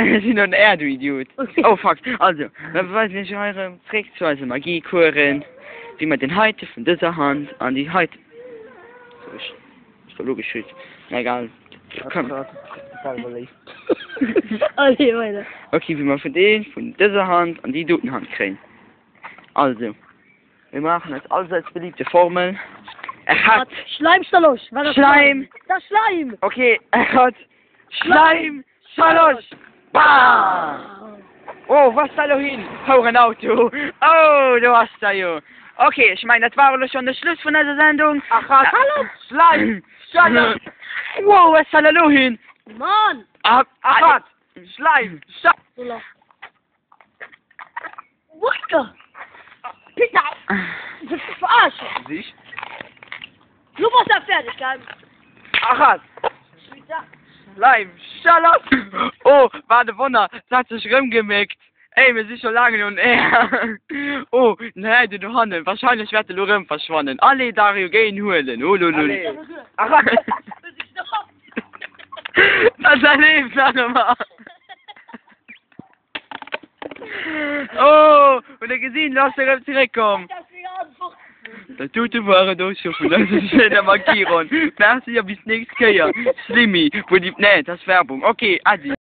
Mir sinn on air, du Idiot. Oh fuck. Also, mir beweisen iech hei erëm zréck zu eise Magiecoursen, wéi mer den heite vun dëser Hand an déi heite. Ech ech war lo geschütt. Na egal. Komm. Allez, weider. Ok, wéi mer vun dee vun dëser Hand an déi doten Hand kréien. Also. Mir maachen eis allseits beliebte Formel. Echad. Schleim Schalosch. Schleim. Das Schleim. Okay, Echad. Schleim Schalosch. Bam! Oh, was da lo hin? Houer en Auto. Oh, do ass der jo. Okay, ech mengen, dat war elo schonn de Schluss vun eiser Sendung. Echad. Schleim Schalosch. Wow, was da lo hin? Mann! Echad. Schleim Schalosch. What the? Peter! Willst du mich verarschen? Sich. Du warst ja fertig, gell? Ach, Schleim, Schalot! Oh, wat e Wonner, 't hat sech rëmgeméckt. Ey, mir si scho laang on air. Oh, den Här do dohannen, wahrscheinlech wäert e lo rëm verschwannen. Allez, Dario, géi en huelen. Oh, lolol. Dat leeft nach ëmmer. Oh, hutt der gesinn, lo ass se erëm zeréckkomm. Dat dote war et och scho vun eiser schéiner Magieronn. Merci a bis d'nächst Kéier. Slimmy, wou déi, nee, dat ass Werbung. Ok, Äddi.